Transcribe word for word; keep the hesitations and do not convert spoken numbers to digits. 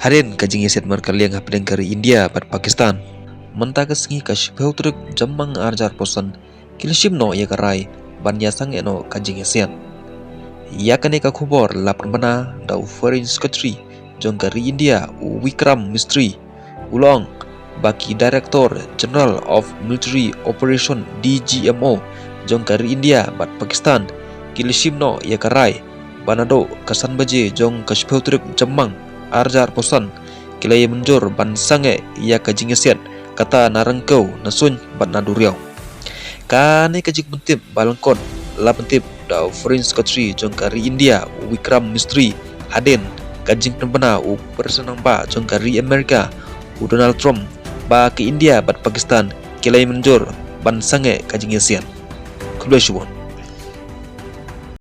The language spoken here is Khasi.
Hadien ka jingïasiat markylliang hapdeng ka ri India bad Pakistan, mynta ka sngi ka shiphew tarik Jymmang arhajar arphew san, ki la shim noh ïa ka rai ban ïasangeh noh ka jingïasiat. Ïa kane ka khubor la pynbna da u Foreign Secretary jong ka ri India, u Vikram Misri. U la ong ba ki Director General of Military Operation, D G M O, jong ka ri India bad Pakistan ki la shim noh ïa ka rai ba naduh ka san baje jong ka shiphew tarik Jymmang arhajar arphew san ki la ïa mynjur ban sangeh ïa ka jingïasiat, kata na Ryngkew, na Suiñ bad na Duriaw. Kane ka jingpyntip ba lyngkot la pyntip da u Foreign Secretary jong ka ri India, u Vikram Misri, hadien ka jingpynbna u President rangbah jong ka ri Amerika, u Donald Trump, ba ka India bad Pakistan ki la ïa mynjur ban sangeh ka jingïasiat. Khublei shibun.